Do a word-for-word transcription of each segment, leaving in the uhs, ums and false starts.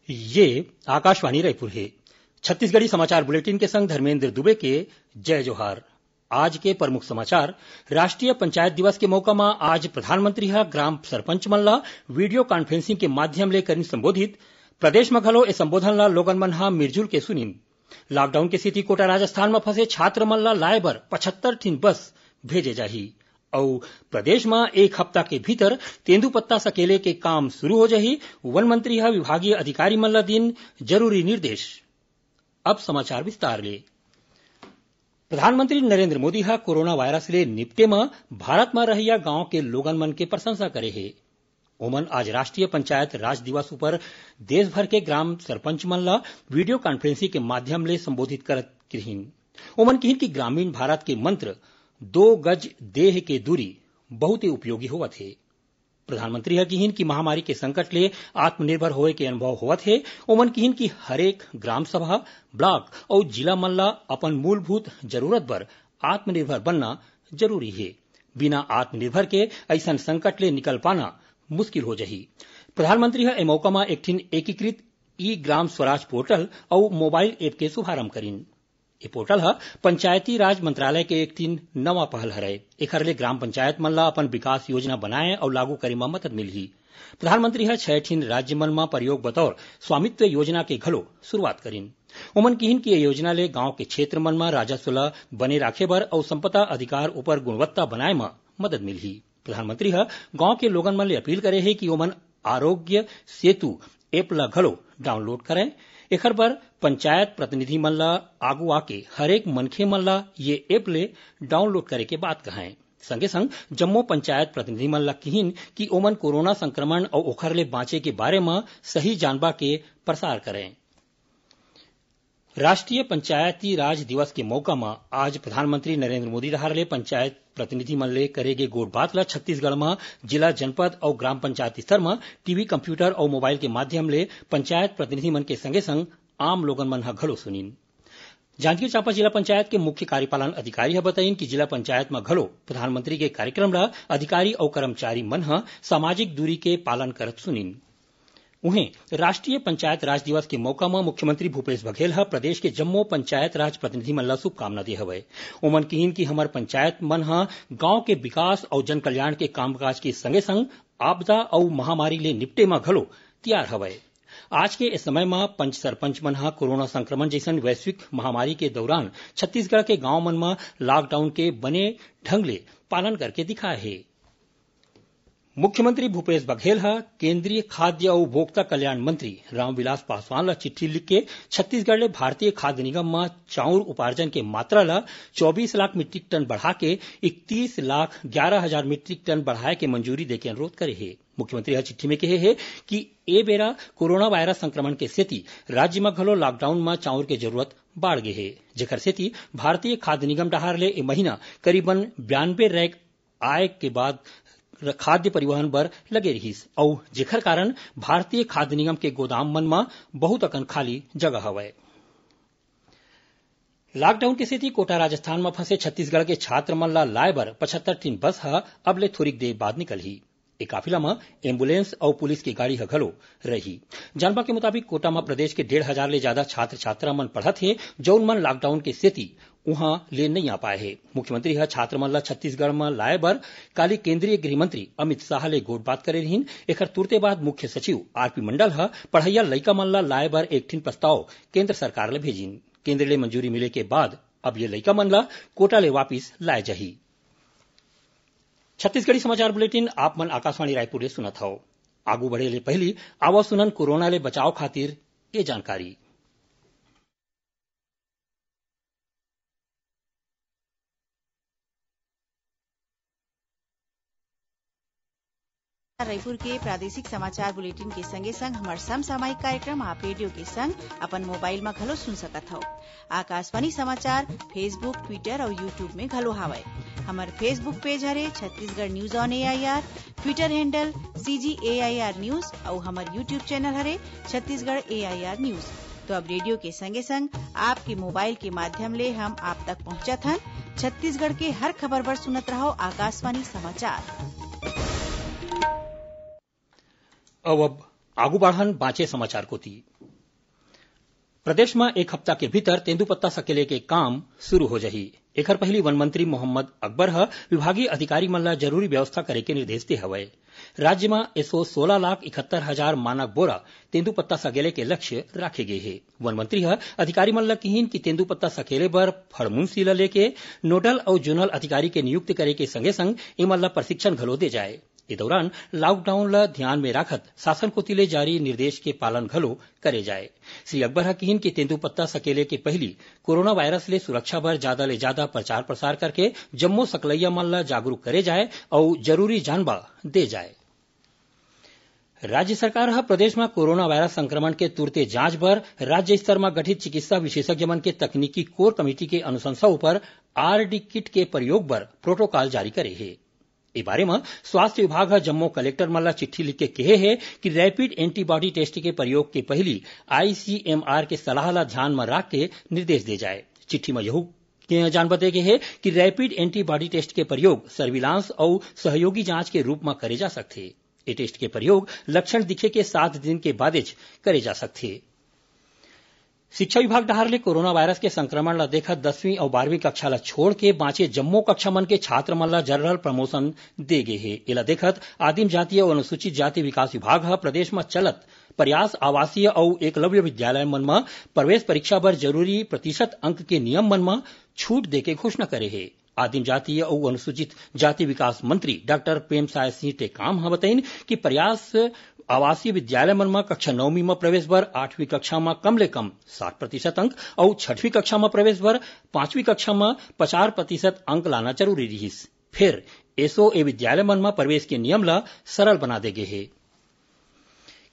ये आकाशवाणी रायपुर हे। छत्तीसगढ़ी समाचार बुलेटिन के संग धर्मेंद्र दुबे के जय जोहार। आज के प्रमुख समाचार। राष्ट्रीय पंचायत दिवस के मौका म आज प्रधानमंत्री ह ग्राम सरपंच मन ला वीडियो कॉन्फ्रेंसिंग के माध्यम ले करिन संबोधित। प्रदेश म घलो ए संबोधन ला लोगन मन ह मिलजुल के सुनिन। लॉकडाउन के सेती कोटा राजस्थान म फंसे छात्र मन ला लाए बर पचहत्तर ठिन बस भेजे जाही। अउ प्रदेश म एक हफ्ता के भीतर तेंदूपत्ता सकेले के काम शुरू हो जाही। वन मंत्री ह विभागीय अधिकारी मन ला दिन जरूरी निर्देश। अब समाचार विस्तार ले। प्रधानमंत्री नरेंद्र मोदी ह कोरोना वायरस ले निपटे म भारत म रहइया गांव के लोगन मन के प्रशंसा करे हे। ओमन आज राष्ट्रीय पंचायत राज दिवस उपर देश भर के ग्राम सरपंच मन ला वीडियो कॉन्फ्रेंसिंग के माध्यम ले संबोधित करत रिहिन। ओमन किहिन कि ग्रामीण भारत के मंत्र दो गज देह के दूरी बहुते उपयोगी होवत हे। प्रधानमंत्री ह किहिन कि महामारी के संकट ले आत्मनिर्भर होए के अनुभव होवत हे। ओमन किहिन कि हरेक ग्राम सभा, ब्लॉक अउ जिला मन ला अपन मूलभूत जरूरत बर आत्मनिर्भर बनना जरूरी हे। बिना आत्मनिर्भर के अइसन संकट ले निकल पाना मुश्किल हो जाही। प्रधानमंत्री ह ए मौका म एक ठिन एकीकृत ई ग्राम स्वराज पोर्टल अउ मोबाइल ऐप के शुभारंभ करिन। ए पोर्टल ह पंचायती राज मंत्रालय के एक ठिन नवा पहल हरय। एखर ले ग्राम पंचायत मन ला अपन विकास योजना बनाए अउ लागू करे म मदद मिलही। प्रधानमंत्री ह छह ठिन राज्य मन म प्रयोग बतौर स्वामित्व योजना के घलो शुरुआत करिन। ओमन किहिन कि ये योजना ले गांव के क्षेत्र मन म राजस्व ल बने राखे बर अउ संपदा अधिकार ऊपर गुणवत्ता बनाए म मदद मिलही। प्रधानमंत्री ह गांव के लोगन मन ले अपील करे हे कि ओमन आरोग्य सेतु ऐप ल घलो डाउनलोड करय। एखर बर पंचायत प्रतिनिधि मन ल आगू आके हरेक मनखे मन ल ये ऐप ले डाउनलोड करे के बात कहय। संगे संग जम्मो पंचायत प्रतिनिधि मन ल किहिन कि ओमन कोरोना संक्रमण अउ ओखर ले बांचे के बारे म सही जानबा के प्रसार करय। राष्ट्रीय पंचायती राज दिवस के मौका म आज प्रधानमंत्री नरेंद्र मोदी डहार ले पंचायत प्रतिनिधि मन ले करे गे गोठ बात ल छत्तीसगढ़ म जिला, जनपद अउ ग्राम पंचायत स्तर म टीवी, कंप्यूटर अउ मोबाइल के माध्यम ले पंचायत प्रतिनिधि मन के संगे संग आम लोगन मन ह घलो सुनिन। जांजगीर चांपा जिला पंचायत के मुख्य कार्यपालन अधिकारी ह बताइन कि जिला पंचायत म घलो प्रधानमंत्री के कार्यक्रम ल अधिकारी अउ कर्मचारी मन ह सामाजिक दूरी के पालन करत सुनिन। उहें, राष्ट्रीय पंचायत राज दिवस के मौका म मुख्यमंत्री भूपेश बघेल ह प्रदेश के जम्मो पंचायत राज प्रतिनिधि मन ल शुभकामना दे हवय। ओमन किहिन कि हमर पंचायत मन ह गांव के विकास अउ जन कल्याण के कामकाज के संगे संग आपदा अउ महामारी ले निपटे म घलो तियार हवय। आज के ए समय म पंच सरपंच मन ह कोरोना संक्रमण जइसन वैश्विक महामारी के दौरान छत्तीसगढ़ के गांव मन म लॉकडाउन के बने ढंग ले पालन करके दिखाए हे। मुख्यमंत्री भूपेश बघेल ह केंद्रीय खाद्य अउ उपभोक्ता कल्याण मंत्री रामविलास पासवान ल चिट्ठी लिख के छत्तीसगढ़ ले भारतीय खाद्य निगम म चाउर उपार्जन के मात्रा ल चौबीस लाख मीट्रिक टन बढ़ा के इकतीस लाख ग्यारह हजार मीट्रिक टन बढ़ाए के मंजूरी देके अनुरोध करे हे। मुख्यमंत्री ह चिट्ठी में कहे हे कि ए बेरा कोरोना वायरस संक्रमण के सेती राज्य म घलो लॉकडाउन म चाउर के जरूरत बाढ़ गे हे, जेकर सेती भारतीय खाद्य निगम डहार ले ए महीना करीबन बयानबे रैक आए के बाद र-, खाद्य परिवहन बर लगे रिहिस, अउ जेखर कारण भारतीय खाद्य निगम के गोदाम मन म बहुत अकन खाली जगह हवय। लॉकडाउन के सेती कोटा राजस्थान म फंसे छत्तीसगढ़ के छात्र मन ला लाए बर पचहत्तर टीन बस ह अब ले थोरिक देर बाद निकलही। ए काफिला म एम्बुलेंस अउ पुलिस के गाड़ी ह घलो रही। जानबा के मुताबिक कोटा म प्रदेश के डेढ़ हजार ले जादा छात्र छात्रा मन पढ़त हे, जउन मन लॉकडाउन के सेती उहां ले नइ आ पाए हे। मुख्यमंत्री ह छात्र मन ल छत्तीसगढ़ म लाए बर काली केंद्रीय गृह मंत्री अमित शाह ले गोठ बात करे रिहिन। एखर तुरते बाद मुख्य सचिव आरपी मंडल ह पढ़इया लइका मन ल लाए बर एक ठिन प्रस्ताव केंद्र सरकार ल भेजिन। केंद्र ले मंजूरी मिले के बाद अब ये लइका मन ल कोटा ले वापिस लाए जाही। छत्तीसगढ़ी समाचार बुलेटिन आप मन आकाशवाणी रायपुर ले सुनत हव। आगू बढ़े ले पहिली आवा सुनन कोरोना ले बचाव खातिर ये जानकारी। रायपुर के प्रादेशिक समाचार बुलेटिन के संगे संग हमर समसामयिक कार्यक्रम आप रेडियो के संग अपन मोबाइल म घलो सुन सकत हव। आकाशवाणी समाचार Facebook, Twitter अउ YouTube में घलो हावय। हमर Facebook पेज हरे Chhattisgarh news on AIR, Twitter handle CG AIR news अउ हमर YouTube चैनल हरे छत्तीसगढ़ एआईआर न्यूज। तो अब रेडियो के संगे संग आपके मोबाइल के माध्यम ले हम आप तक पहुंचत हन। छत्तीसगढ़ के हर खबर बर सुनत रहव आकाशवाणी समाचार। अउ अब आगू बढ़न बांचे समाचार कोती। प्रदेश म एक हफ्ता के भीतर तेंदूपत्ता सकेले के काम शुरू हो जाही। एखर पहिली वन मंत्री मोहम्मद अकबर ह विभागीय अधिकारी मन ल जरूरी व्यवस्था करे के निर्देश दे हवय। राज्य म एसो सोला लाख इकहत्तर हजार मानक बोरा तेंदूपत्ता सकेले के लक्ष्य राखे गे हे। वन मंत्री ह अधिकारी मन ल किहीन कि तेंदूपत्ता सकेले बर फड़मुंसी ल लेके नोडल अउ जोनल अधिकारी के नियुक्ति करे के संगे संग एमन ल प्रशिक्षण घलो दे जाए। ए दौरान लॉकडाउन ल ध्यान में राखत शासन कोति ले जारी निर्देश के पालन घलो करे जाए। श्री अकबर ह किहीन कि तेंदूपत्ता सकेले के पहिली कोरोना वायरस ले सुरक्षा बर जादा ले जादा प्रचार प्रसार करके जम्मो सकलैया मन ल जागरूक करे जाए अउ जरूरी जानबा दे जाए। राज्य सरकार ह प्रदेश म कोरोना वायरस संक्रमण के तुरते जांच बर राज्य स्तर म गठित चिकित्सा विशेषज्ञ मन के तकनीकी कोर कमेटी के अनुशंसा उपर आरडी किट के प्रयोग बर प्रोटोकॉल जारी करे हे। ए बारे म स्वास्थ्य विभाग ह जम्मो कलेक्टर मन ल चिट्ठी लिख के केहे हे कि रैपिड एंटीबॉडी टेस्ट के प्रयोग के पहिली आईसीएमआर के सलाह ल ध्यान म राख के निर्देश दे जाए। चिट्ठी म यहू के जानबा दे गे हे कि रैपिड एंटीबॉडी टेस्ट के प्रयोग सर्विलांस अउ सहयोगी जांच के रूप म करे जा सकथे। ए टेस्ट के प्रयोग लक्षण दिखे के सात दिन के बादेच करे जा सकथे। शिक्षा विभाग डहार ले कोरोना वायरस के संक्रमण ल देखत दसवीं अउ बारहवीं कक्षा ल छोड़ के बांचे जम्मो कक्षा मन के छात्र मन ल जनरल प्रमोशन दे गे हे। एला देखत आदिम जाति अउ अनुसूचित जाति विकास विभाग ह प्रदेश म चलत प्रयास आवासीय अउ एकलव्य विद्यालय मन म प्रवेश परीक्षा बर जरूरी प्रतिशत अंक के नियम मन म छूट देके घोषणा करे हे। आदिम जाति अउ अनुसूचित जाति विकास मंत्री डॉक्टर प्रेमसाय सिंह टेकाम ह बतइन कि प्रयास आवासीय विद्यालय मन म कक्षा नौवीं म प्रवेश बर आठवीं कक्षा म कम ले कम साठ प्रतिशत अंक अउ छठवीं कक्षा म प्रवेश बर पांचवीं कक्षा म पचास प्रतिशत अंक लाना जरूरी रिहिस। फेर एसो ए विद्यालय मन म प्रवेश के नियम ल सरल बना दे गे हे।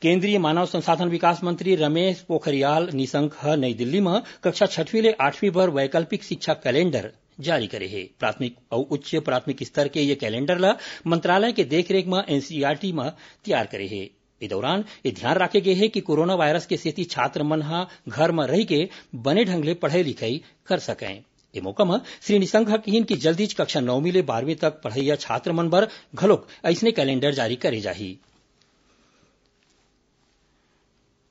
केंद्रीय मानव संसाधन विकास मंत्री रमेश पोखरियाल निशंक ह नई दिल्ली म कक्षा छठवीं ले आठवीं बर वैकल्पिक शिक्षा कैलेंडर जारी करे हे। प्राथमिक अउ उच्च प्राथमिक स्तर के ये कैलेंडर ल मंत्रालय के देखरेख म एनसीईआरटी म तैयार करे हे। ए दौरान ये ध्यान राखे गे हे कि कोरोना वायरस के सेती छात्र मन ह घर म रहि के बने ढंग ले पढ़ाई लिखाई कर सकय। ए मौका म श्री निशंक ह किहीन कि जल्दीच कक्षा नौवीं ले बारहवीं तक पढ़इया छात्र मन बर घलोक अइसने कैलेंडर जारी करे जाही।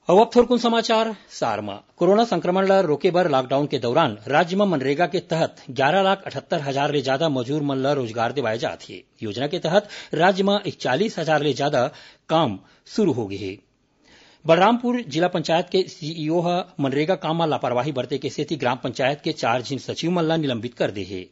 अउ अब थोरकुन समाचार सार म। कोरोना संक्रमण ल रोके बर लॉकडाउन के दौरान राज्य म मनरेगा के तहत ग्यारा लाख अठहत्तर हजार ले जादा मजूर मन ल रोजगार देवाए जात हे। योजना के तहत राज्य म इकचालीस हजार ले जादा काम शुरू हो गे हे। बलरामपुर जिला पंचायत के सीईओ ह मनरेगा काम म लापरवाही बरते के सेती ग्राम पंचायत के चार झिन सचिव मन ल निलंबित कर दे हे।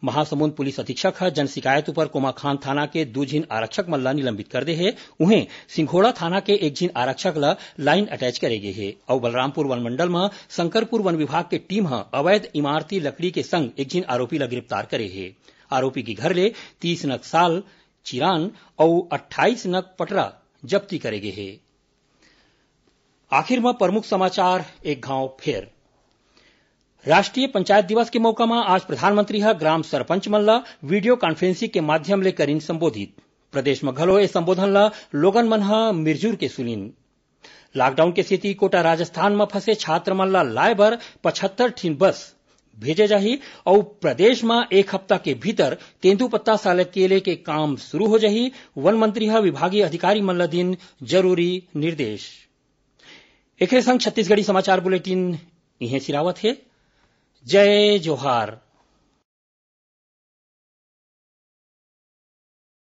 महासमुंद पुलिस अधीक्षक ह जन शिकायत उपर कोमाखान थाना के दू झिन आरक्षक मन ल निलंबित कर दे हे। उहें, सिंघोड़ा थाना के एक झिन आरक्षक ल लाइन अटैच करे गे हे अउ बलरामपुर वनमंडल म शंकरपुर वन विभाग के टीम ह अवैध इमारती लकड़ी के संग एक झिन आरोपी ल गिरफ्तार करे हे। आरोपी के घर ले तीस नग साल, चिरान अउ अट्ठाईस नग पटरा जब्ती करे गे हे। आखिर म प्रमुख समाचार एक घांव फेर। राष्ट्रीय पंचायत दिवस के मौका म आज प्रधानमंत्री ह ग्राम सरपंच मन ल वीडियो कॉन्फ्रेंसिंग के माध्यम ले करिन संबोधित। प्रदेश म घलो ए संबोधन ल लोगन मन ह मिरजुर के सुनिन। लॉकडाउन के सेती कोटा राजस्थान म फंसे छात्र मन ल लाए बर पचहत्तर ठिन बस भेजे जाही अउ प्रदेश म एक हफ्ता के भीतर तेंदूपत्ता सकेले के काम शुरू हो जाही। वन मंत्री ह विभागीय अधिकारी मन ल दिन जरूरी निर्देश। एखरे संग छत्तीसगढ़ी समाचार बुलेटिन इहें सिरावत हे। जय जोहार।